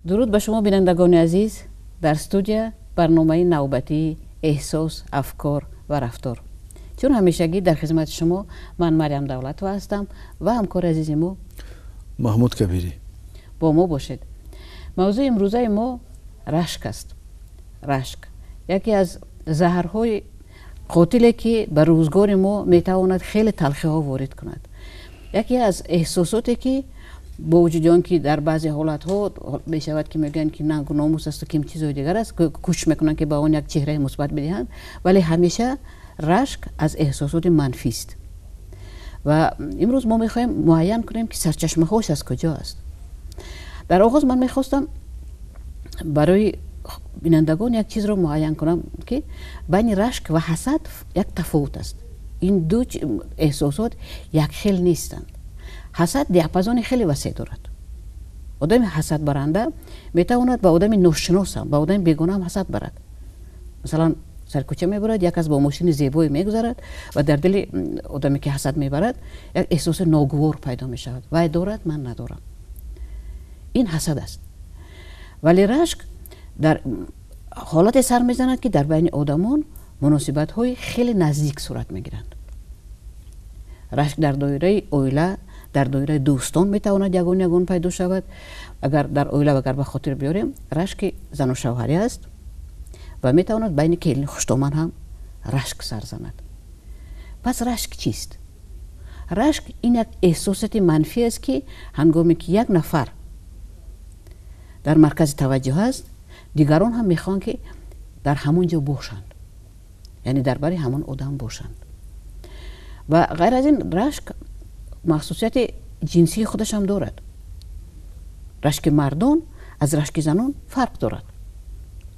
Дуруд ба шумо, бинандагони азиз. Дар студия барномаи навбатии «Эҳсос, афкор ва рафтор». Чун ҳамешагӣ, дар хизмати шумо ман, Марьям Давлатова, ҳастам ва ҳамкори азизи мо Маҳмуд Кабирӣ. Бо мо бошед. Мавзӯи имрӯзаи мо рашк аст. Рашк яке аз заҳрҳои қотиле, ки ба рӯзгори мо метавонад хеле талхиҳо ворид кунад, яке аз эҳсосоте, ки бо вуҷуди он ки дар баъзе ҳолатҳо мешавад, ки мегӯянд, ки нангу номус асту ким чизҳои дигар аст, кӯшиш мекунанд, ки ба он як чеҳраи мусбат бидиҳанд, вале ҳамеша рашк аз эҳсосоти манфист. Ва имрӯз мо мехоҳем муайян кунем, ки сарчашмаҳош аз куҷо аст. Дар оғоз ман мехостам барои бинандагон як чизро муайян кунам, ки байни рашк ва ҳасад як тафовут аст. Ин ду эҳсосот якхел нестанд. Ҳасад диапазони хеле васеъ дорад. Одами ҳасадбаранда метавонад ба одами ношиносам, ба одами бегонаам ҳасад барад. Масалан, сари кӯча мебарад, як кас бо мошини зебое мегузарад ва дар дили одаме, ки ҳасад мебарад, як эҳсоси ногувор пайдо мешавад: вай дорад, ман надорам. Ин ҳасад аст. Вале рашк дар ҳолате сар мезанад, ки дар байни одамон муносибатҳои хеле наздик сурат мегиранд. Рашк дар доираи оила, дар доираи дӯстон метавонад ягон ягон пайдо шавад. Агар дар оила, агар ба хотир биёрем, рашки зану шавҳарӣ аст ва метавонад байни келини хуштоман ҳам рашк сар занад. Пас рашк чист? Рашк ин як эҳсосоти манфӣ аст, ки ҳангоме ки як нафар дар маркази таваҷҷӯҳ аст, дигарон ҳам мехоҳанд, ки дар ҳамон ҷо бошанд, яъне дар бари ҳамон одам бошанд. Ва ғайр аз ин, рашк махсусияти ҷинсии худашам дорад. Рашки мардон аз рашки занон фарқ дорад.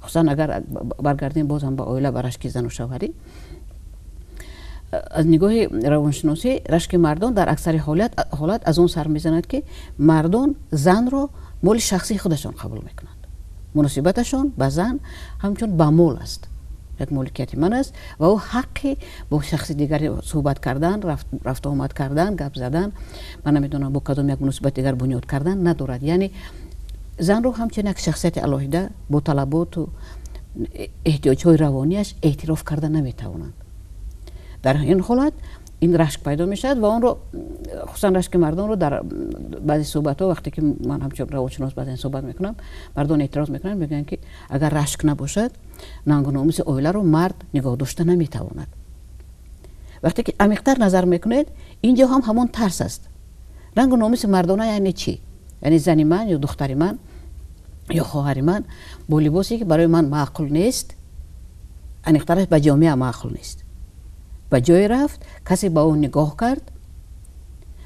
Хусусан агар баргардем бозам ба оила, ба рашки зану шавҳарӣ, аз нигоҳи равоншиносӣ рашки мардон дар аксари ҳолат аз он сар мезанад, ки мардон занро моли шахсии худашон қабул мекунанд. Муносибаташон ба зан ҳамчун ба мол аст, як моликияти ман аст ва ӯ ҳаққи бо шахси дигаре суҳбат кардан, рафтуомад кардан, гап задан, ман намедонам, бо кадом як муносибати дигар бунёд кардан надорад. Яъне занро ҳамчун як шахсияти алоҳида бо талаботу эҳтиёҷҳои равонияш эътироф карда наметавонанд. Дар ин ҳолат ин рашк пайдо мешавад ва онро, хусусан рашки мардонро, дар баъзе суҳбатҳо, вақте ки ман ҳамчун равоншинос баъзан суҳбат мекунам, мардон эътироз мекунанд, мегӯянд, ки агар рашк набошад, нангу номуси оиларо мард нигоҳ дошта наметавонад. Вақте ки амиқтар назар мекунед, ин ҷо ҳам ҳамон тарс аст. Нангу номуси мардона яъне чӣ? Яъне зани ман ё духтари ман ё хоҳари ман бо либосе, ки барои ман маъқул нест, аниқтараш ба ҷомеа маъқул нест, ба ҷое рафт, касе ба ӯ нигоҳ кард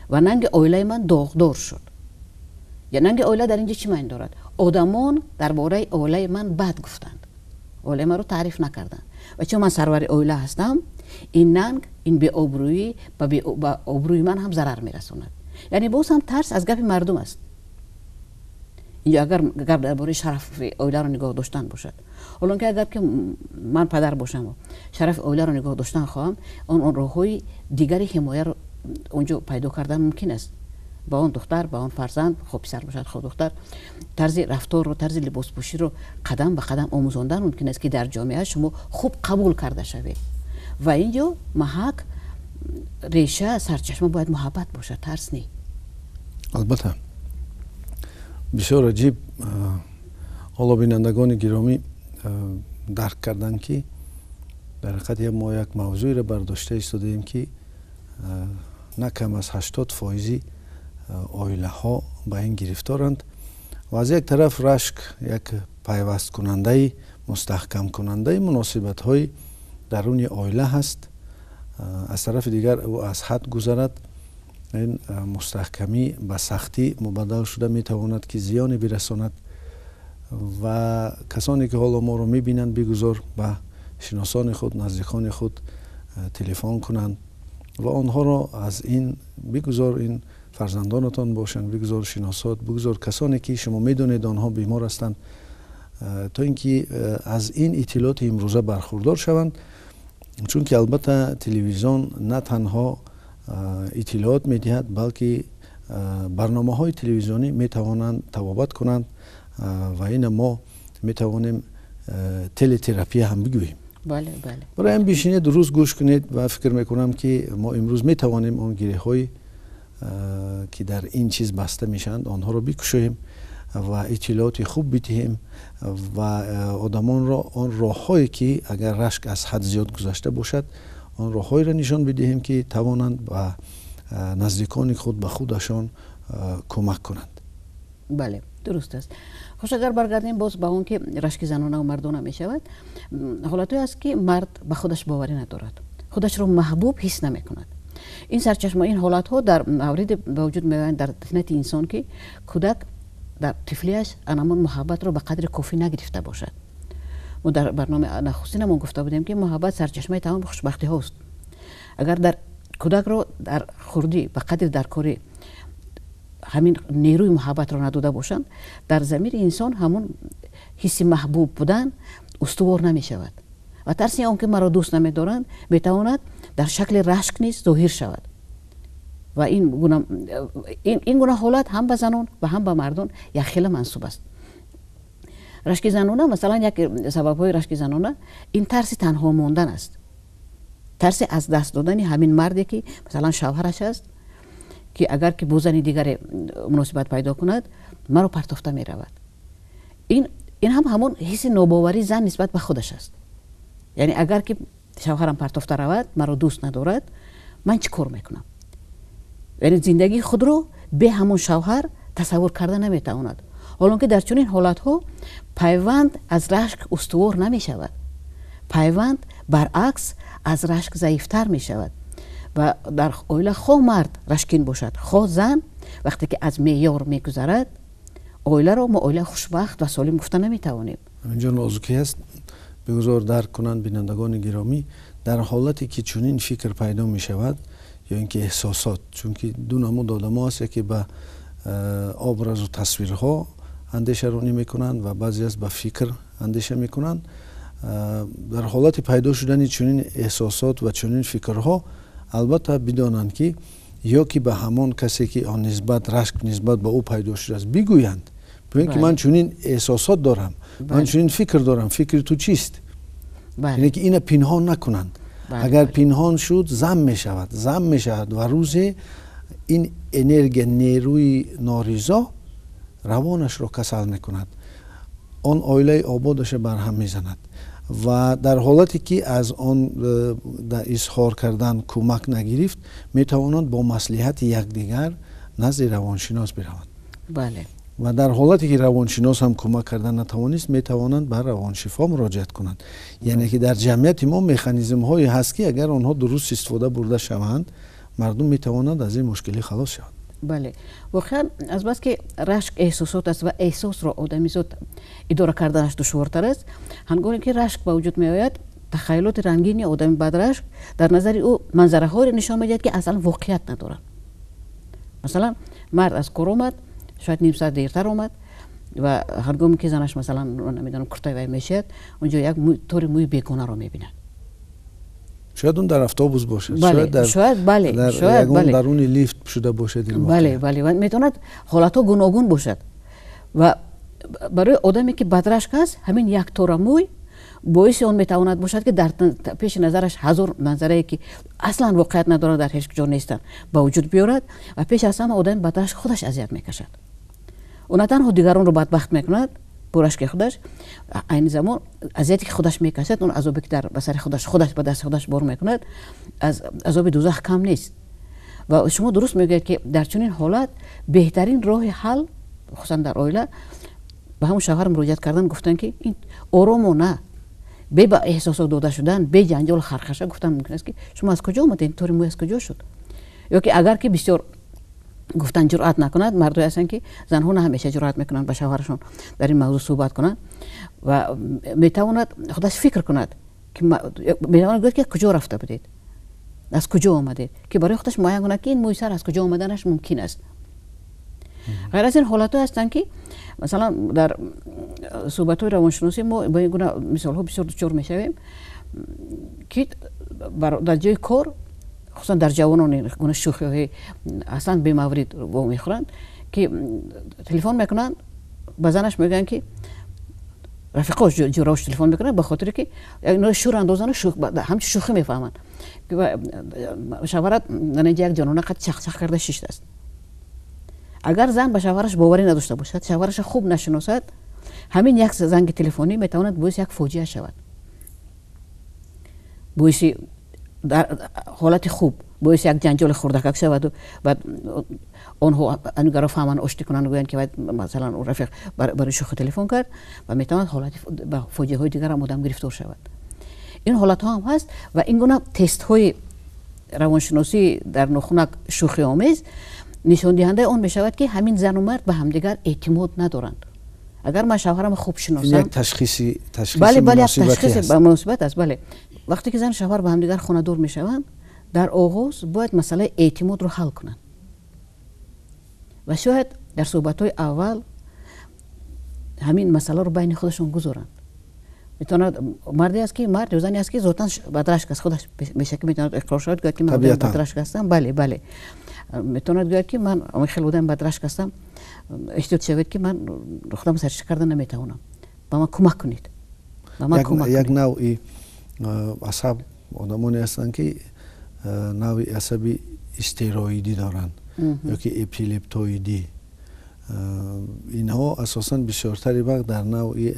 ва нанги оилаи ман доғдор шуд. Я нанги оила дар ин ҷо чӣ маъни дорад? Одамон дар бораи оилаи ман бад гуфтанд, оилаи маро таъриф накарданд ва чун ман сарвари оила ҳастам, ин нанг, ин беобрӯӣ ба обрӯи ман ҳам зарар мерасонад. Яъне боз ҳам тарс аз гапи мардум аст. Инҷо агар гап дар бораи шарафи оиларо нигоҳ доштан бошад, ҳолон ки агар ки ман падар бошам, шарафи оиларо нигоҳ доштан хоҳам, он роҳҳои дигари ҳимояро онҷо пайдо кардан мумкин аст. Ба он духтар, ба он фарзанд, хо писар бошад, хо духтар, тарзи рафторро, тарзи либоспӯширо қадам ба қадам омӯзондан мумкин аст, ки дар ҷомеа шумо хуб қабул карда шавед. Ва ин ҷо маҳак, реша, сарчашма бояд муҳаббат бошад, тарс не. Албатта, бисёр аҷиб. Ҳоло бинандагони гиромӣ дарк карданд, ки дар ҳақиқат мо як мавзӯеро бардошта истодаем, ки на кам аз 80 фоизи оилаҳо ба ин гирифторанд. Ва аз як тараф рашк як пайвасткунандаи, мустаҳкамкунандаи муносибатҳои даруни оила ҳаст, аз тарафи дигар ӯ аз ҳад гузарад, ин мустаҳкамӣ ба сахтӣ мубаддал шуда метавонад, ки зиёне бирасонад. Ва касоне, ки ҳоло моро мебинанд, бигузор ба шиносони худ, наздикони худ телефон кунанд ва онҳоро аз ин, бигузор ин фарзандонатон бошанд, бигузор шиносот, бигузор касоне, ки шумо медонед, онҳо бемор ҳастанд, то ин ки аз ин иттилооти имрӯза бархурдор шаванд. Чунки албатта телевизион на танҳо иттилоот медиҳад, балки барномаҳои телевизионӣ метавонанд табобат кунанд. Ва ина мо метавонем телетерапия ҳам бигӯем. Бале, бале. Барои ҳам бишинед, дуруст гӯш кунед ва фикр мекунам, ки мо имрӯз метавонем он гиреҳҳое, ки дар ин чиз баста мешаванд, онҳоро бикушоем ва иттилооти хуб бидиҳем ва одамонро он роҳҳое, ки агар рашк аз ҳад зиёд гузашта бошад, он роҳҳоеро нишон бидиҳем, ки тавонанд ба наздикони худ, ба худашон кӯмак кунанд. Бале, дуруст аст. Хуш, агар баргардем боз ба он, ки рашки занона ва мардона мешавад, ҳолатҳое аст, ки мард ба худаш боварӣ надорад, худашро маҳбуб ҳис намекунад. Ин сарчашма, ин ҳолатҳо дар мавриде ба вуҷуд меоянд дар тинати инсон, ки кӯдак дар тифлиаш анамон муҳаббатро ба қадри кофӣ нагирифта бошад. Мо дар барномаи нахустинамон гуфта будем, ки муҳаббат сарчашмаи тамоми хушбахтиҳост. Агар дар кӯдакро дар хурдӣ ба қадри даркорӣ ҳамин нерӯи муҳаббатро надода бошанд, дар замири инсон ҳамон ҳисси маҳбуб будан устувор намешавад ва тарси он, ки маро дӯст намедоранд, метавонад дар шакли рашк низ зоҳир шавад. Ва ин гуна ҳолат ҳам ба занон ва ҳам ба мардон якхела мансуб аст. Рашки занона, масалан, як сабабҳои рашки занона ин тарси танҳо мондан аст, тарси аз даст додани ҳамин марде, ки масалан шавҳараш аст, ки агар ки бо зани дигаре муносибат пайдо кунад, маро партофта меравад. Ин ҳам ҳамон ҳисси нобоварии зан нисбат ба худаш аст, яъне агар ки шавҳарам партофта равад, маро дӯст надорад, ман чӣ кор мекунам? Яъне зиндагии худро бе ҳамон шавҳар тасаввур карда наметавонад. Ҳолон ки дар чунин ҳолатҳо пайванд аз рашк устувор намешавад, пайванд баръакс аз рашк заифтар мешавад. Ва дар оила хоҳ мард рашкин бошад, хоҳ зан, вақте ки аз меъёр мегузарад, оиларо мо оилаи хушбахт ва солим гуфта наметавонем. Инҷо нозукӣ аст, бигузор дарк кунанд бинандагони гиромӣ. Дар ҳолате ки чунин фикр пайдо мешавад ё ин ки эҳсосот, чунки ду намуд одамо ҳаст: яке ба образу тасвирҳо андешаронӣ мекунанд ва баъзе аст ба фикр андеша мекунанд. Дар ҳолати пайдо шудани чунин эҳсосот ва чунин фикрҳо, албатта бидонанд, ки ё ки ба ҳамон касе, ки он нисбат рашк нисбат ба ӯ пайдо шудааст, бигӯянд, бигӯянд, ки ман чунин эҳсосот дорам, ман чунин фикр дорам, фикри ту чист? Яъне ки ина пинҳон накунанд. Агар пинҳон шуд, зам мешавад, зам мешавад ва рӯзе ин энергия, нерӯи норизо равонашро касал мекунад, он оилаи ободаша барҳам мезанад. Ва дар ҳолате ки аз он дар изҳор кардан кӯмак нагирифт, метавонанд бо маслиҳати якдигар назди равоншинос бираванд. Ва дар ҳолате ки равоншинос ҳам кӯмак кардан натавонист, метавонанд ба равоншифо муроҷиат кунанд. Яъне ки дар ҷамъияти мо механизмҳое ҳаст, ки агар онҳо дуруст истифода бурда шаванд, мардум метавонанд аз ин мушкилӣ халос шаванд. Бале, воқеан, азбаски рашк эҳсосот аст ва эҳсосро одамизод идора карданаш душвортар аст, ҳангоме ки рашк ба вуҷуд меояд, тахайюлоти рангини одами бадрашк дар назари ӯ манзараҳоеро нишон медиҳад, ки аслан воқеият надоранд. Масалан, мард аз кор омад, шояд ним соат дертар омад ва ҳангоме ки занаш, масалан, намедонам, куртаи вай мешиҳад, онҷо як тори мӯи бегонаро мебинад. Шояд он дар автобус бошад, шояд шояд, бале, шояд, ягон даруни лифт шуда бошад. Бале, ва метавонад ҳолатҳо гуногун бошад. Ва барои одаме, ки бадрашк аст, ҳамин як тора мӯй боиси он метавонад бошад, ки дар пеши назараш ҳазор манзарае, ки аслан воқеият надорад, дар ҳеҷ ҷо нестанд, ба вуҷуд биёрад. Ва пеш аз ҳама одами бадрашк худаш азият мекашад. Ӯ на танҳо дигаронро бадбахт мекунад бо рашки худаш, айни замон азияте, ки худаш мекашад, он азобе, ки дар ба сари худаш, худаш ба дасти худаш бор мекунад, аз азоби дузах кам нест. Ва шумо дуруст мегӯед, ки дар чунин ҳолат беҳтарин роҳи ҳал, хусусан дар оила, ба ҳамон шавҳар муроҷиат кардан, гуфтан, ки ин оромона, бе ба эҳсосот дода шудан, бе ҷанҷолу хархаша гуфтан мумкин аст, ки шумо аз куҷо омадед, тори мӯй аз куҷо шуд? Ё ки агар ки бисёр гуфтан ҷуръат накунад, мардое ҳастанд, ки занҳо на ҳамеша ҷуръат мекунанд ба шавҳарашон дар ин мавзӯъ суҳбат кунанд, ва метавонад худаш фикр кунад, ки метавонад гӯяд, ки куҷо рафта будед, аз куҷо омадед, ки барои худаш муайян кунад, ки ин мӯи сар аз куҷо омаданаш мумкин аст. Ғайр аз ин, ҳолатҳое ҳастанд, ки масалан дар суҳбатҳои равоншиносӣ мо ба ин гуна мисолҳо бисёр дучор мешавем, ки дар ҷои кор, хусусан дар ҷавонон, ин гуна шӯхиҳои аслан бемаврид вомехӯранд, ки телефон мекунанд. Ба занаш мегӯянд, ки рафиқош, ҷураош телефон мекунанд, ба хотире ки ино шӯр андозану ҳамчун шӯхӣ мефаҳманд. Шавҳарат инҷа як ҷонона қад чахчах карда шиштааст. Агар зан ба шавҳараш боварӣ надошта бошад, шавҳараша хуб нашиносад, ҳамин як занги телефонӣ метавонад боиси як фоҷиа шавад, боиси ҳолати хуб, боиси як ҷанҷоли хурдакак шаваду баъд онҳо анигаро фаҳманд, оштӣ кунанд, гӯянд ки масалан рафиқ барои шӯхӣ телефон кард, ва метавонад ҳолати ба фоҷиаҳои дигар ҳам одам гирифтор шавад. Ин ҳолатҳо ҳам ҳаст ва ин гуна тестҳои равоншиносӣ дар нохунак шӯхиомез нишондиҳандаи он мешавад, ки ҳамин зану мард ба ҳамдигар эътимод надоранд. Агар ман шавҳарамро хуб шиносам, як ташхиси бале, бале, як ташхиси муносибат аст, бале. Вақте ки зану шавҳар ба ҳамдигар хонадор мешаванд, дар оғоз бояд масъалаи эътимодро ҳал кунанд ва шояд дар суҳбатҳои аввал ҳамин масъаларо байни худашон гузоранд. Метавонад марде аст, ки мард ё зане аст, ки зотан бадрашк аст, худаш бешакӣ метавонад иқрор шавад, гӯяд, ки ман бадрашк ҳастам. Бале, бале, метавонад гӯяд, ки ман хеле одами бадрашк ҳастам, эҳтиёт шавед, ки ман худам сарчашма карда наметавонам, ба ман кӯмак кунед, ба ман кӯмак. Як навъи асаб одамоне ҳастанд, ки навъи асаби истероидӣ доранд ё ки эпилептоидӣ. Инҳо асосан бисёртари вақт дар навъи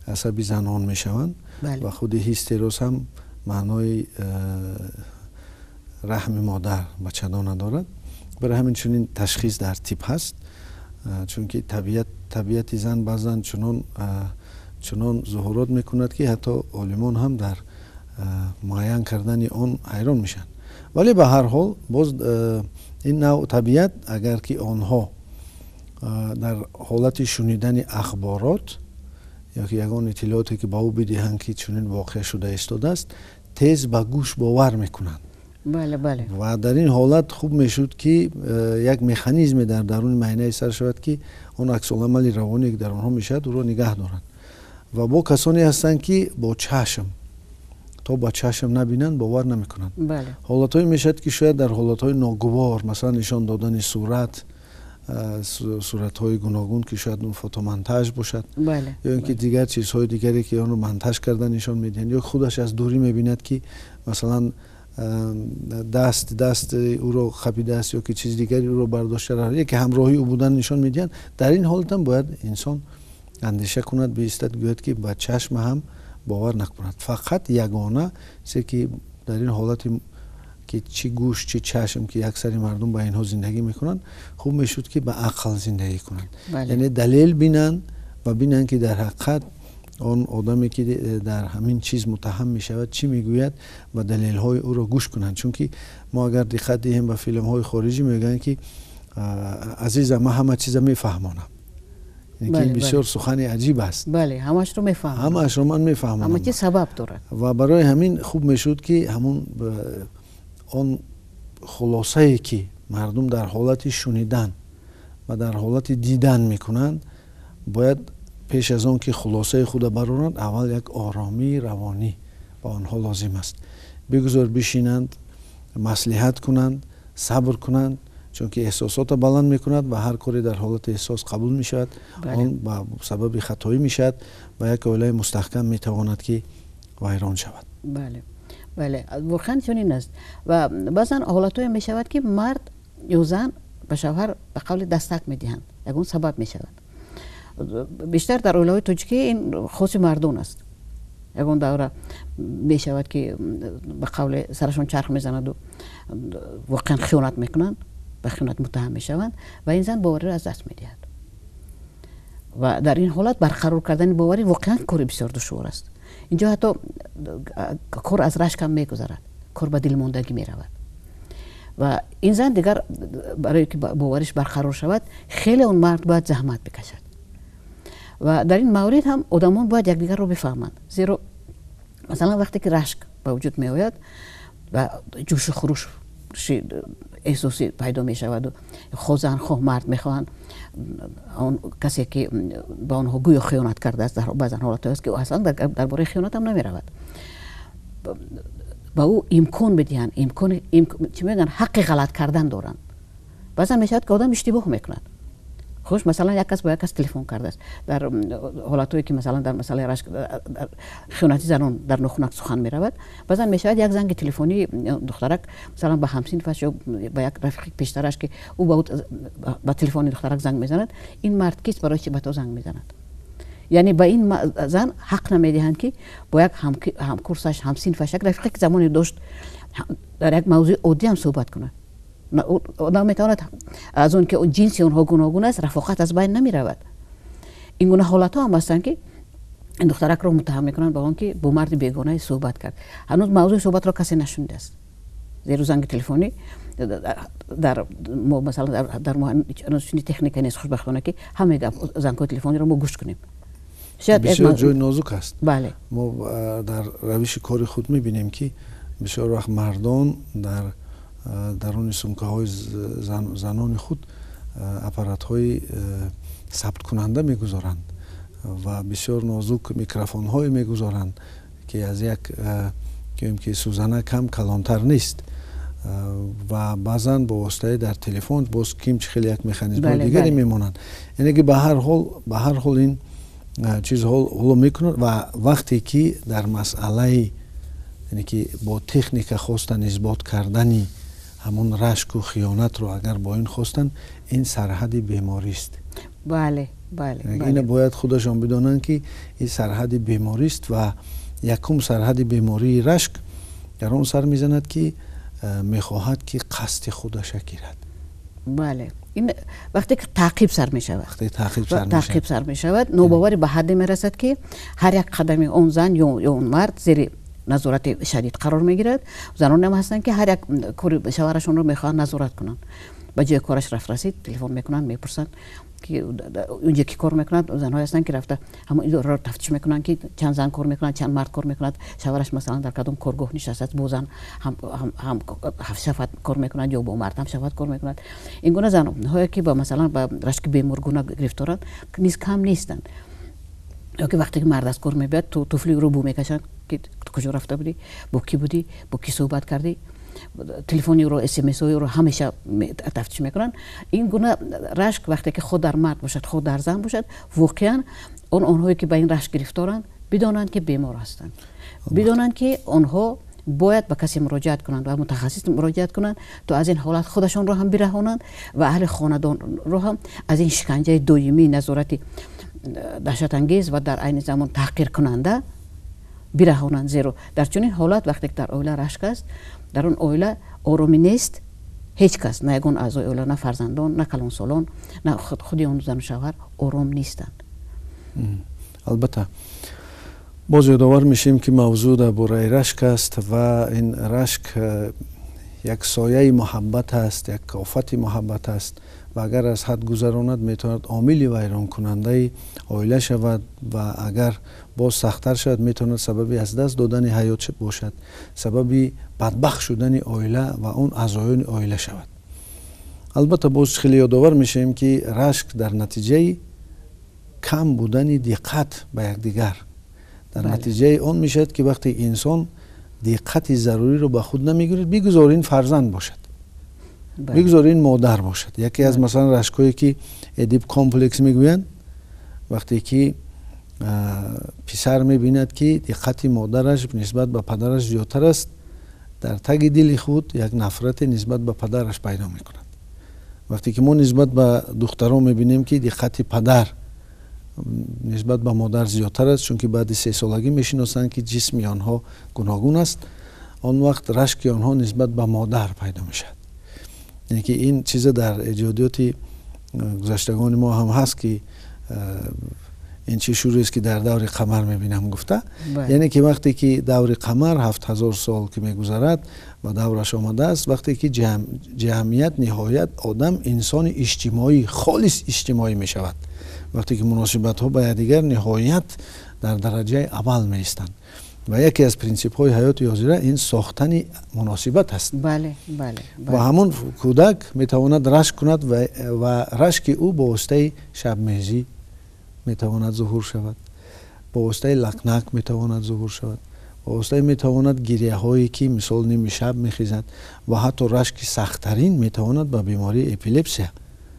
асаби занон мешаванд ва худи ҳистероз ҳам маънои раҳми модар, бачадона дорад. Барои ҳамин чунин ташхис дар тиб ҳаст, чунки табиати зан баъзан чунон зуҳурот мекунад, ки ҳатто олимон ҳам дар муайян кардани он ҳайрон мешаванд. Вале ба ҳар ҳол боз ин навъ табиат, агар ки онҳо дар ҳолати шунидани ахборот ё ки ягон иттилооте, ки ба ӯ бидиҳанд, ки чунин воқеа шуда истодааст, тез ба гӯш бовар мекунанд. Бале, бале. Ва дар ин ҳолат хуб мешуд, ки як механизме дар даруни майнаи сар шавад, ки он аксуламали равоние, ки дар онҳо мешавад, ӯро нигаҳ доранд. Ва бо касоне ҳастанд, ки бо чашм, то ба чашм набинанд, бовар намекунанд. Ҳолатҳое мешавад, ки шояд дар ҳолатҳои ногувор, масалан нишон додани сурат, суратҳои гуногун, ки шояд он фотомонтаж бошад ё ин ки дигар чизҳои дигаре, ки онро монтаж карда нишон медиҳанд, ё худаш аз дурӣ мебинад, ки масалан даст ӯро хапидааст ё ки чизи дигаре ӯро бардошта, яке ҳамроҳи ӯ будан нишон медиҳанд. Дар ин ҳолат ҳам бояд инсон андеша кунад, биистад, гӯяд, ки ба чашм ҳам бовар накунад. Фақат ягона чизе, ки дар ин ҳолати, ки чӣ гӯш, чӣ чашм, ки аксари мардум ба инҳо зиндагӣ мекунанд, хуб мешуд, ки ба ақл зиндагӣ кунанд, яъне далел бинанд ва бинанд, ки дар ҳақиқат он одаме, ки дар ҳамин чиз муттаҳам мешавад, чӣ мегӯяд ва далелҳои ӯро гӯш кунанд. Чунки мо агар диққат диҳем ба филмҳои хориҷӣ, мегӯянд, ки азизам, ман ҳама чиза мефаҳмонам. Ин бисёр сухани аҷиб аст. Бале, ҳамаашро мефаҳмам. Ҳамаашро ман мефаҳмонам. Ҳама чиз сабаб дорад. Ва барои ҳамин хуб мешуд, ки ҳамун он хулосае, ки мардум дар ҳолати шунидан ва дар ҳолати дидан мекунанд, бояд пеш аз он ки хулосаи худа бароранд, аввал як оромии равонӣ ба онҳо лозим аст. Бигузор бишинанд, маслиҳат кунанд, сабр кунанд, чунки эҳсосотро баланд мекунад ва ҳар коре дар ҳолати эҳсос қабул мешавад, он ба сабаби хатоӣ мешавад ва як оилаи мустаҳкам метавонад, ки вайрон шавад. Бале, бале, воқеан чунин аст. Ва баъзан ҳолатҳое мешавад, ки мард ё зан ба шавҳар ба қавли дастак медиҳанд, ягон сабаб мешавад. Бештар дар оилаҳои тоҷикӣ ин хоси мардон аст. Ягон давра мешавад, ки ба қавле сарашон чарх мезанаду воқеан хиёнат мекунанд, ба хиёнат муттаҳам мешаванд ва ин зан бовариро аз даст медиҳад. Ва дар ин ҳолат барқарор кардани боварӣ воқеан кори бисёр душвор аст. Инҷо ҳатто кор аз рашк ҳам мегузарад, кор ба дилмондагӣ меравад ва ин зан дигар барое ки бовариш барқарор шавад, хеле он мард бояд заҳмат бикашад. Ва дар ин маврид ҳам одамон бояд якдигарро бифаҳманд, зеро масалан вақте ки рашк ба вуҷуд меояд ва ҷӯшу хурӯши эҳсосӣ пайдо мешаваду хоҳ зан, хоҳ мард мехоҳанд он касе, ки ба онҳо гӯё хиёнат кардааст, дар баъзан ҳолатҳое аст, ки аслан дар бораи хиёнатам намеравад, ба ӯ имкон бидиҳанд, имкони, чӣ мегӯянд, ҳаққи ғалат кардан доранд. Баъзан мешавад, ки одам иштибоҳ мекунад. Хуш, масалан, як кас бо як кас телефон кардааст. Дар ҳолатҳое ки масалан дар масъалаи рашк, хиёнати занон дар нохунак сухан меравад, баъзан мешавад як занги телефонии духтарак масалан ба ҳамсинфаш ё ба як рафиқи пештараш, ки ӯ ба телефони духтарак занг мезанад. Ин мард кист, барои чи ба ту занг мезанад? Яъне ба ин зан ҳақ намедиҳанд, ки бо як ҳамкурсаш, ҳамсинфаш, як рафиқе ки замоне дошт, дар як мавзӯи оддӣ ҳам суҳбат кунад. Одам метавонад аз он ки ҷинси онҳо гуногун аст, рафоқат аз байн намеравад. Ин гуна ҳолатҳо ҳам ҳастанд, ки ин духтаракро муттаҳам мекунанд ба он ки бо марди бегонае суҳбат кард. Ҳанӯз мавзӯи суҳбатро касе нашунидааст, зеро занги телефонӣ дар мо масалан дар мо ҳанӯз чунин техника нест, хушбахтона, ки ҳамаи зангҳои телефониро мо гӯш кунем. Бисёр ҷои нозук аст. Бале. Мо дар равиши кори худ мебинем, ки бисёр вақт мардон дар даруни сумкаҳои занони худ аппаратҳои сабткунанда мегузоранд ва бисёр нозук микрофонҳое мегузоранд, ки аз як гӯем ки сӯзанак ҳам калонтар нест, ва баъзан бо воситаи дар телефон боз ким чи хеле як механизмҳои дигаре мемонанд. Яъне ки ба ҳар ҳол ин чиз ҳоло мекунад. Ва вақте ки дар масъалаи, яъне ки бо техника хостан исбот кардани ҳамон рашку хиёнатро, агар бо ин хостанд, ин сарҳади беморист. бале бале Ина бояд худашон бидонанд, ки ин сарҳади беморист. Ва якум сарҳади бемории рашк дар он сар мезанад, ки мехоҳад, ки қасди худаша гирад. Бале, ин вақте ки таъқиб сар мешавад. Таъқиб. Сар мешавад, нобоварӣ ба ҳадде мерасад, ки ҳар як қадами он зан ё он мард зери назорати шадид қарор мегирад. Занонеам ҳастанд, ки ҳар як кори шавҳарашонро мехоҳанд назорат кунанд. Ба ҷои кораш рафт расид, телефон мекунанд, мепурсанд, ки унҷо ки кор мекунад. Занҳое ҳастанд, ки рафта ҳамон идораро тафтиш мекунанд, ки чанд зан кор мекунад, чанд мард кор мекунад, шавҳараш масалан дар кадом коргоҳ нишастааст, бо зан ҳамшафат кор мекунад ё бо мард ҳамшафат кор мекунад. Ин гуна занҳое, ки ба масалан ба рашки беморгуна гирифторанд, низ кам нестанд. Ё ки вақте ки мард аз кор мебиёд, туфли ӯро бу мекашанд, ки ту куҷо рафта будӣ, бо кӣ будӣ, бо кӣ суҳбат кардӣ, телефони ӯро, смсҳои ӯро ҳамеша тафтиш мекунанд. Ин гуна рашк вақте ки худ дар мард бошад, худ дар зан бошад, воқеан онҳое ки ба ин рашк гирифторанд, бидонанд, ки бемор ҳастанд, бидонанд, ки онҳо бояд ба касе муроҷиат кунанд ва мутахассис муроҷиат кунанд, то аз ин ҳолат худашонро ҳам бираҳонанд ва аҳли хонадонро ҳам аз ин шиканҷаи доимии назорати даҳшатангез ва дар айни замон таҳқиркунанда бираҳонанд. Зеро дар чунин ҳолат, вақте ки дар оила рашк аст, дар он оила оромӣ нест. Ҳеҷ кас, на ягон аъзои оила, на фарзандон, на калонсолон, на худи он зану шавҳар ором нестанд. Албатта, боз ёдовар мешавем, ки мавзӯъ дар бораи рашк аст ва ин рашк як сояи муҳаббат аст, як офати муҳаббат аст ва агар аз ҳад гузаронад, метавонад омили вайронкунандаи оила шавад ва агар боз сахттар шавад, метавонад сабаби аз даст додани ҳаёт бошад, сабаби бадбахт шудани оила ва он аъзоёни оила шавад. Албатта, боз хеле ёдовар мешавем, ки рашк дар натиҷаи кам будани диққат ба якдигар, дар натиҷаи он мешавад, ки вақте инсон диққати заруриро ба худ намегирад, бигузор ин фарзанд бошад, бигузор ин модар бошад. Яке аз масалан рашкҳое, ки Эдип комплекс мегӯянд, вақте ки писар мебинад, ки диққати модараш нисбат ба падараш зиёдтар аст, дар таги дили худ як нафрате нисбат ба падараш пайдо мекунад. Вақте ки мо нисбат ба духтарон мебинем, ки диққати падар нисбат ба модар зиёдтар аст, чунки баъди 3 солагӣ мешиносанд, ки ҷисми онҳо гуногун аст, он вақт рашки онҳо нисбат ба модар пайдо мешавад. Яъне ки ин чиза дар эҷодиёти гузаштагони мо ҳам ҳаст, ки ин чӣ шӯрест, ки дар даври қамар мебинам гуфта. Яъне ки вақте ки даври қамар 7000 сол ки мегузарад ва давраш омадааст, вақте ки ҷамъият ниҳоят одам инсони иҷтимоӣ, холис иҷтимоӣ мешавад, вақте ки муносибатҳо ба якдигар ниҳоят дар дараҷаи аввал меистанд ва яке аз принсипҳои ҳаёти ҳозира ин сохтани муносибат аст. Ва ҳамон кӯдак метавонад рашк кунад ва рашки ӯ бо воситаи шабмезӣ метавонад зуҳур шавад, бо воситаи лакнак метавонад зуҳур шавад, бо воситаи метавонад гирияҳое, ки мисол ними шаб мехезад, ва ҳатто рашки сахттарин метавонад ба бемории эпилепсия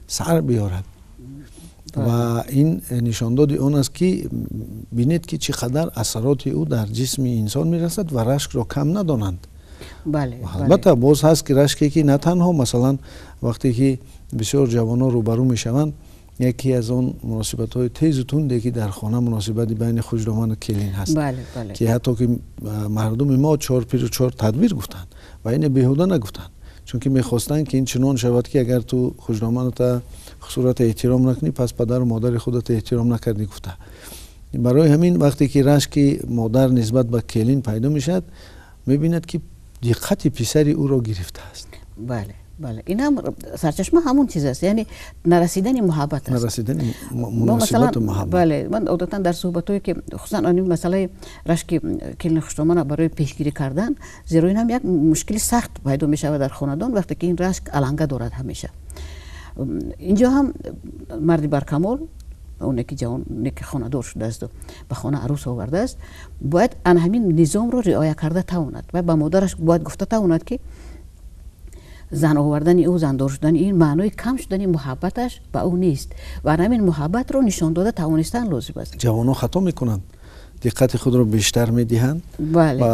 сар биёрад. Ва ин нишондоди он аст, ки бинед, ки чӣ қадар асароти ӯ дар ҷисми инсон мерасад ва рашкро кам надонанд. Албатта, боз ҳаст ки рашке, ки на танҳо, масалан, вақте ки бисёр ҷавонон рӯбарӯ мешаванд, яке аз он муносибатҳои тезу тунде, ки дар хона муносибати байни хушдоману келин ҳаст, ки ҳатто ки мардуми мо чор пиру чор тадбир гуфтанд ва ине беҳуда нагуфтанд, чунки мехостанд, ки ин чунон шавад, ки агар ту хушдоманата сурата эҳтиром накунӣ, пас падару модари худата эҳтиром накардӣ гуфта. Барои ҳамин, вақте ки рашки модар нисбат ба келин пайдо мешавад, мебинад, ки диққати писари ӯро гирифтааст. Бале, ин ҳам сарчашма ҳамон чиз аст, яъне нарасидани муҳаббат аст. Нарасидани муносибату муҳаббат. Бале, ман одатан дар суҳбатҳое, ки хусусан ин масъалаи рашки келини хуштомана барои пешгирӣ кардан, зеро ин ҳам як мушкили сахт пайдо мешавад дар хонадон, вақте ки ин рашк аланга дорад ҳамеша. Инҷо ҳам марди баркамол, оне ки ҷавоне ки хонадор шудаасту ба хона арӯс овардааст, бояд ана ҳамин низомро риоя карда тавонад ва ба модараш бояд гуфта тавонад, ки зан овардани ӯ, зандор шудани ин маънои кам шудани муҳаббаташ ба ӯ нест ва ҳамин муҳаббатро нишон дода тавонистан лозим аст. Ҷавонон хато мекунанд, диққати худро бештар медиҳанд ба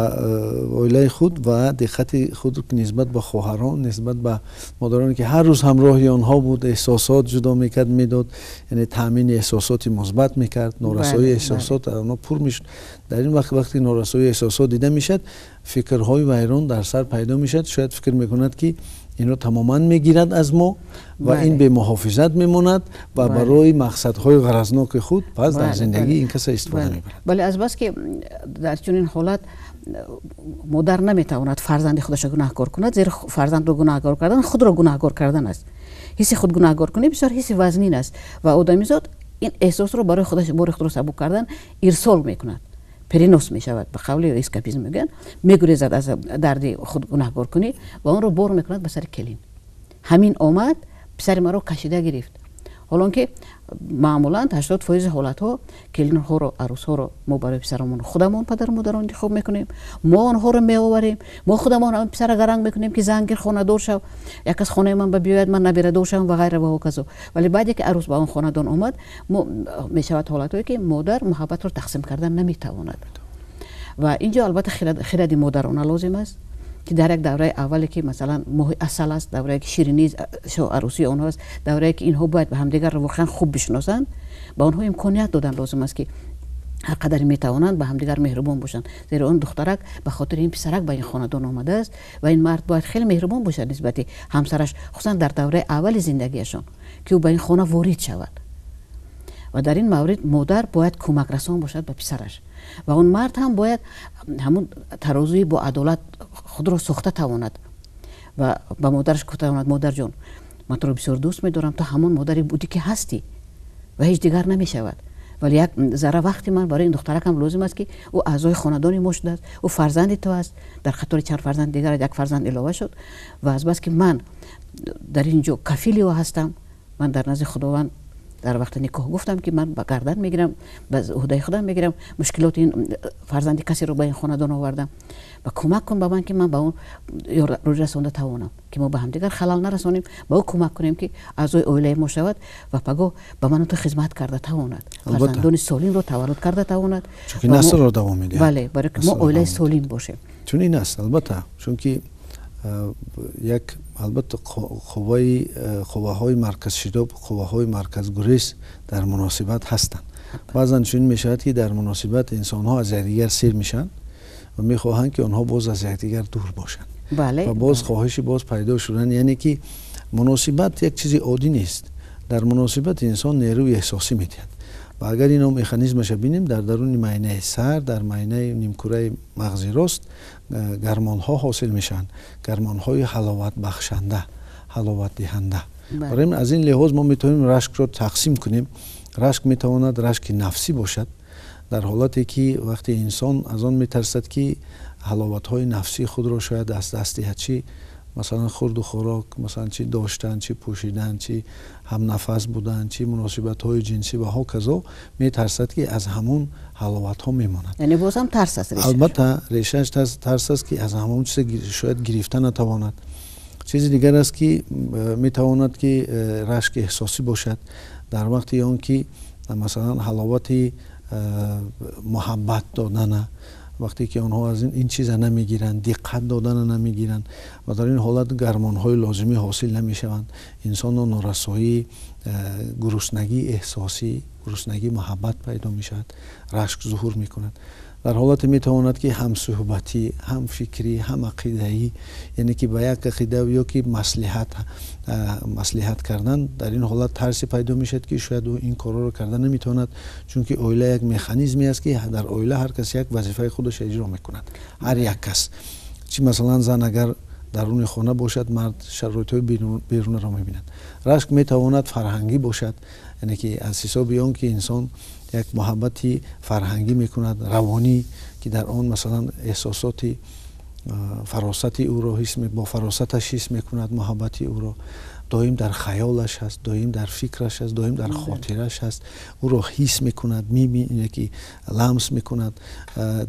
оилаи худ ва диққати худ нисбат ба хоҳарон, нисбат ба модароне, ки ҳар рӯз ҳамроҳи онҳо буд, эҳсосот ҷудо мекард, медод, яъне таъмини эҳсосоти мусбат мекард, норасоии эҳсосот онҳо пур мешуд. Дар ин вақт, вақте норасоии эҳсосот дида мешавад, фикрҳои вайрон дар сар пайдо мешавад. Шояд фикр мекунад, ки инро тамоман мегирад аз мо ва ин бемуҳофизат мемонад ва барои мақсадҳои ғаразноки худ пас дар зиндагӣ ин каса истифода мебарад. Бале, азбаски дар чунин ҳолат модар наметавонад фарзанди худашро гунаҳкор кунад, зеро фарзандро гунаҳкор кардан худро гунаҳкор кардан аст. Ҳисси худ гунаҳкоркунӣ бисёр ҳисси вазнин аст ва одамизод ин эҳсосро барои худаш бори худро сабук кардан ирсол мекунад, перенос мешавад, ба қавли эскапизм мегӯянд, мегурезад аз дарди худ гунаҳкоркунӣ ва онро бор мекунад ба сари келин. Ҳамин омад, писари маро кашида гирифт. Ҳолон ки маъмулан 80% ҳолатҳо келинҳоро, арӯсҳоро мо барои писарамон худамон, падару модарон, интихоб мекунем, мо онҳоро меоварем, мо худамон писара гаранг мекунем, ки зан гир, хонадор шав, як кас хонаи ман ба биёяд, ман набирадор шавам ва ғайра ва ҳоказо. Вале баъде ки арӯс ба он хонадон омад, мешавад ҳолатҳое, ки модар муҳаббатро тақсим кардан наметавонад. Ва инҷо албатта хиради модарона лозим аст, ки дар як давраи аввале, ки масалан моҳи асал аст, даврае ки ширинии арӯсии онҳо аст, даврае ки инҳо бояд ба ҳамдигарро воқеан хуб бишносанд, ба онҳо имконият додан лозим аст, ки ҳар қадаре метавонанд ба ҳамдигар меҳрубон бошанд, зеро он духтарак ба хотири ин писарак ба ин хонадон омадааст ва ин мард бояд хеле меҳрубон бошад нисбати ҳамсараш, хусусан дар давраи аввали зиндагиашон, ки ӯ ба ин хона ворид шавад. Ва дар ин маврид модар бояд кӯмакрасон бошад ба писараш ва он мард ҳам бояд ҳамун тарозуи бо адолат худро сохта тавонад ва ба модараш гуфта тавонад: «Модарҷон, ман туро бисёр дӯст медорам, ту ҳамон модаре будӣ, ки ҳастӣ, ва ҳеҷ дигар намешавад, вале як зарра вақти ман барои ин духтаракам лозим аст, ки ӯ аъзои хонадони мо шудааст, ӯ фарзанди ту аст, дар қатори чанд фарзанд дигар як фарзанд илова шуд ва азбаски ман дар ин ҷо кафили ӯ ҳастам, ман дар назди Худованд дар вақти никоҳ гуфтам, ки ман ба гардан мегирам, ба уҳдаи худам мегирам мушкилоти ин фарзанди касеро ба ин хонадон овардам ва кӯмак кун ба ман, ки ман ба он рӯ расонда тавонам, ки мо ба ҳамдигар халал нарасонем, ба ӯ кӯмак кунем, ки аъзои оилаи мо шавад ва пагоҳ ба ману ту хизмат карда тавонад, фарзандони солимро таваллуд карда тавонад». Чунки наслро давом медиҳад. Бале, барои ки мо оилаи солим бошем. Чунин аст, албатта, чунки як албатта қувваҳои марказшитоб, қувваҳои марказгурез дар муносибат ҳастанд. Баъзан чунин мешавад, ки дар муносибат инсонҳо аз якдигар сер мешаванд ва мехоҳанд, ки онҳо боз аз якдигар дур бошанд ва боз хоҳиши боз пайдо шудан. Яъне ки муносибат як чизи оддӣ нест. Дар муносибат инсон нерӯи эҳсосӣ медиҳад ва агар ино механизмаша бинем, дар даруни майнаи сар, дар майнаи нимкураи мағзи рост гармонҳо ҳосил мешаванд, гармонҳои ҳаловатбахшанда, ҳаловатдиҳанда. Барои аз ин лиҳоз мо метавонем рашкро тақсим кунем. Рашк метавонад рашки нафсӣ бошад, дар ҳолате ки вақте инсон аз он метарсад, ки ҳаловатҳои нафсии худро шояд аз даст диҳад, чӣ масалан хурду хӯрок, масалан чӣ доштан, чӣ пӯшидан, чӣ ҳамнафас будан, чӣ муносибатҳои ҷинсӣ ва ҳоказо, метарсад, ки аз ҳамон ҳаловатҳо мемонад. Яъне боз ҳам тарс аст. Албатта, решааш тарс аст, ки аз ҳамон чизе шояд гирифта натавонад. Чизи дигар аст, ки метавонад, ки рашки эҳсосӣ бошад дар вақти он ки масалан ҳаловати муҳаббат додана, вақте ки онҳо аз ин чиза намегиранд, диққат додана намегиранд ва дар ин ҳолат гормонҳои лозимӣ ҳосил намешаванд. Инсонро норасоии гуруснагии эҳсосӣ, гуруснагии муҳаббат пайдо мешавад, рашк зуҳур мекунад. Дар ҳолате метавонад, ки ҳам суҳбатӣ, ҳам фикрӣ, ҳам ақидаӣ, яъне ки ба як ақида ё ки маслиҳат кардан, дар ин ҳолат тарсе пайдо мешавад, ки шояд ӯ ин корҳоро карда наметавонад, чунки оила як механизме аст, ки дар оила ҳар кас як вазифаи худаш иҷро мекунад. Ҳар як кас, чи масалан зан агар даруни хона бошад, мард шароитҳои берунаро мебинад. Рашк метавонад фарҳангӣ бошад, яъне ки аз ҳисоби он ки инсон як муҳаббати фарҳангӣ мекунад, равонӣ, ки дар он масалан эҳсосоти фаросати ӯро ҳис, бо фаросаташ ҳис мекунад, муҳаббати ӯро доим дар хаёлаш ҳаст, доим дар фикраш ҳаст, доим дар хотираш ҳаст, ӯро ҳис мекунад, мебинад, ки ламс мекунад,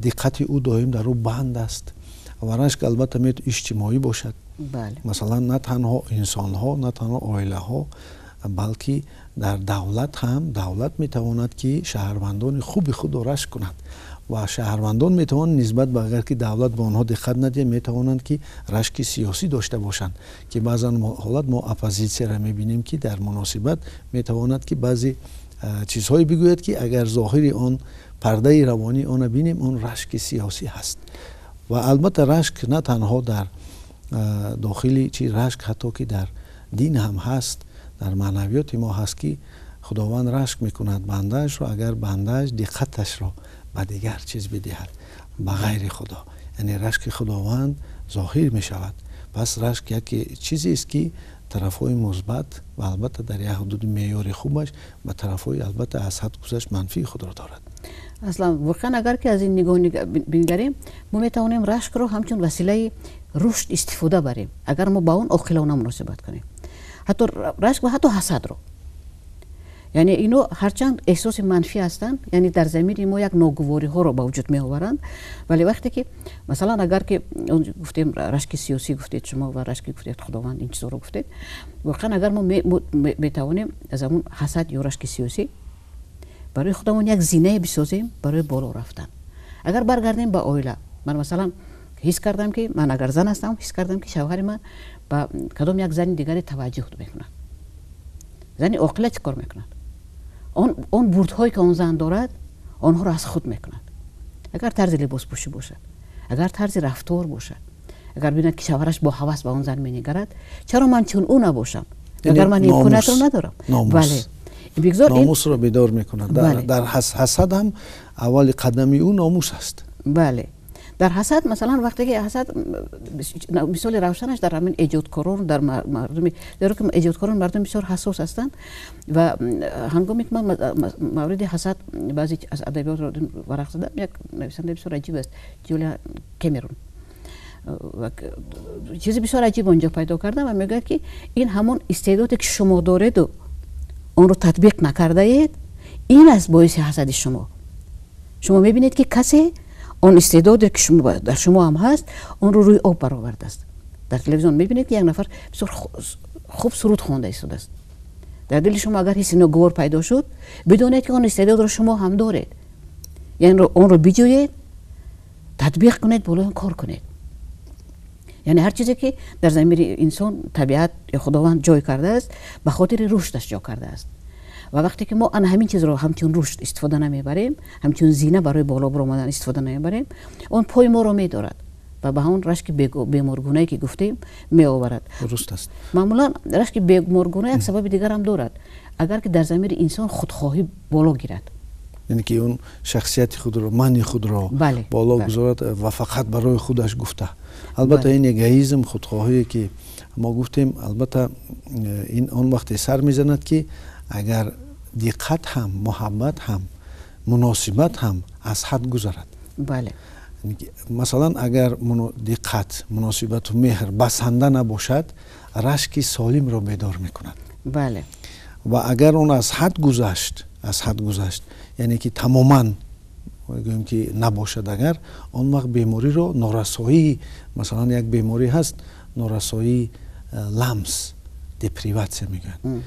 диққати ӯ доим дар ӯ банд аст. Ва рашк албатта метавонад иҷтимоӣ бошад, масалан на танҳо инсонҳо, на танҳо оилаҳо, балки дар давлат ҳам давлат метавонад, ки шаҳрвандони хуби худро рашк кунад ва шаҳрвандон метавонанд нисбат ба агар ки давлат ба онҳо диққат надиҳад, метавонанд, ки рашки сиёсӣ дошта бошанд, ки баъзан ҳолат мо оппозитсияро мебинем, ки дар муносибат метавонад, ки баъзе чизҳое бигӯяд, ки агар зоҳири он пардаи равонии онро бинем, он рашки сиёсӣ ҳаст. Ва албатта рашк на танҳо дар дохили чи, рашк ҳатто ки дар дин ҳам ҳаст, дар маънавиёти мо ҳаст, ки Худованд рашк мекунад бандаашро, агар бандааш диққаташро ба дигар чиз бидиҳад, ба ғайри Худо, яъне рашки Худованд зоҳир мешавад. Пас рашк яке чизест, ки тарафҳои мусбат ва албатта дар як ҳудуди меъёри хубаш ба тарафҳои албатта аз ҳад гузашт манфии худро дорад. Аслан воқеан агар ки аз ин нигоҳ бингарем, мо метавонем рашкро ҳамчун василаи рушд истифода барем, агар мо ба он оқилона муносибат кунем. Ҳатто рашк ва ҳатто ҳасадро. Яъне ино ҳарчанд эҳсоси манфӣ ҳастанд, яъне дар замири мо як ногувориҳоро ба вуҷуд меоваранд, вале вақте ки масалан агар ки гуфтем рашки сиёсӣ гуфтед шумо ва рашки гуфтед Худованд, ин чизҳоро гуфтед, воқеан агар мо метавонем аз ҳамун ҳасад ё рашки сиёсӣ барои худамон як зинае бисозем барои боло рафтан. Агар баргардем ба оила, ман масалан ҳис кардам, ки ман агар зан ҳастам, ҳис кардам, ки шавҳари ман ба кадом як зани дигаре таваҷҷӯҳ мекунад. Зани оқила чӣ кор мекунад? Он бурдҳое, ки он зан дорад, онҳоро аз худ мекунад. Агар тарзи либоспӯшӣ бошад, агар тарзи рафтор бошад, агар бинад, ки шавҳараш бо ҳавас ба он зан менигарад, чаро ман чун ӯ набошам, агар ман имкониятро надорам? Бале. Номусро бедор мекунад. Дар ҳасад ҳам аввали қадами ӯ номус аст. Бале, дар ҳасад масалан вақте ки ҳасад, мисоли равшанаш дар ҳамин эҷодкорон, дар мардуми, зеро ки эҷодкорон мардум бисёр ҳассос ҳастанд. Ва ҳангоме ки ман мавриди ҳасад баъзе аз адабиётро варақ задам, як нависандаи бисёр аҷиб аст, Ҷулия Кэмерон, чизи бисёр аҷиб онҷо пайдо кардам ва мегӯяд, ки ин ҳамон истеъдоде, ки шумо дореду онро татбиқ накардаед, ин аст боиси ҳасади шумо. Шумо мебинед, ки касе он истеъдоде, ки дар шумо ҳам ҳаст, онро рӯи об баровардааст. Дар телевизион мебинед, ки як нафар бисёр хуб суруд хонда истодааст. Дар дили шумо агар ҳисси ногувор пайдо шуд, бидонед, ки он истеъдодро шумо ҳам доред, яъне онро биҷӯед, татбиқ кунед, болои он кор кунед. Яъне ҳар чизе, ки дар замири инсон табиат ё Худованд ҷой кардааст, ба хотири рушдаш ҷо кардааст. Ва вақте ки мо ана ҳамин чизро ҳамчун рушд истифода намебарем, ҳамчун зина барои боло баромадан истифода намебарем, он пои моро медорад ва ба ҳамон рашки беморгунае, ки гуфтем, меоварад. Дуруст аст. Маъмулан рашки беморгуна як сабаби дигарам дорад: агар ки дар замири инсон худхоҳӣ боло гирад. Яъне ки он шахсияти худро, мани худро боло гузорад ва фақат барои худаш гуфта. Албатта, ин эгоизм, худхоҳие, ки мо гуфтем, албатта ин он вақте сар мезанад, ки агар диққат ҳам, муҳаббат ҳам, муносибат ҳам аз ҳад гузарад. Масалан, агар диққат, муносибату меҳр басанда набошад, рашки солимро бедор мекунад. Ва агар он аз ҳад гузашт, аз ҳад гузашт, яъне ки тамоман гӯем, ки набошад агар, он вақт бемориро, норасоии, масалан, як беморӣ ҳаст, норасоии ламс, депривация мегӯянд.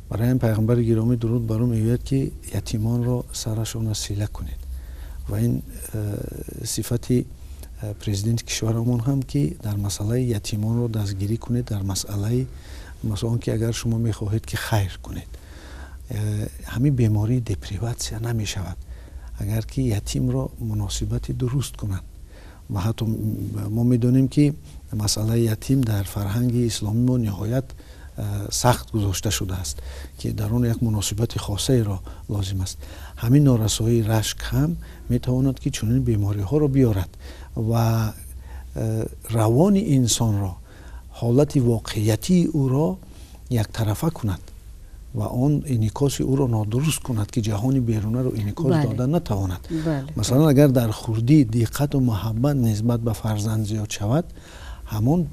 Барои ҳамин пайғамбари гиромӣ, дуруд бар ӯ, мегӯяд, ки ятимонро сарашонро сила кунед. Ва ин сифати президенти кишварамон ҳам, ки дар масъалаи ятимонро дастгирӣ кунед, дар масъалаи масалан, ки агар шумо мехоҳед, ки хайр кунед, ҳамин бемории депривация намешавад, агар ки ятимро муносибати дуруст кунанд. Ва ҳатто мо медонем, ки масъалаи ятим дар фарҳанги исломӣ мо ниҳоят сахт гузошта шудааст, ки дар он як муносибати хосаеро лозим аст. Ҳамин норасоии рашк ҳам метавонад, ки чунин бемориҳоро биёрад ва равони инсонро, ҳолати воқеиятии ӯро яктарафа кунад ва он инъикоси ӯро нодуруст кунад, ки ҷаҳони берунаро инъикос дода натавонад. Масалан, агар дар хурдӣ диққату муҳаббат нисбат ба фарзанд зиёд шавад, ҳамон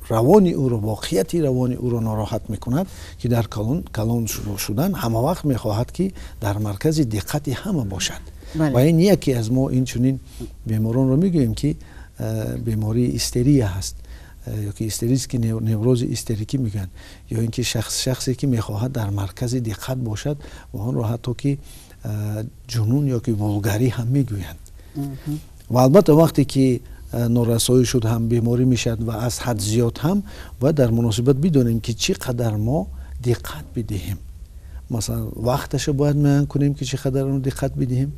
равони ӯро, воқеияти равони ӯро нороҳат мекунад, ки дар калон шудан ҳама вақт мехоҳад, ки дар маркази диққати ҳама бошад. Ва ин яке аз мо ин чунин беморонро мегӯем, ки бемории истерия ҳаст ё ки истерический неврози истерикӣ мегӯянд, ё ин ки шахсе ки мехоҳад дар маркази диққат бошад ва онро ҳатто ки ҷунун ё ки вулгарӣ ҳам мегӯянд. Ва албатта, вақте ки норасоӣ шуд ҳам, беморӣ мешавад. Ва аз ҳад зиёд ҳам бояд дар муносибат бидонем, ки чӣ қадар мо диққат бидиҳем. Масалан, вақташа бояд муайян кунем, ки чӣ қадар диққат бидиҳем.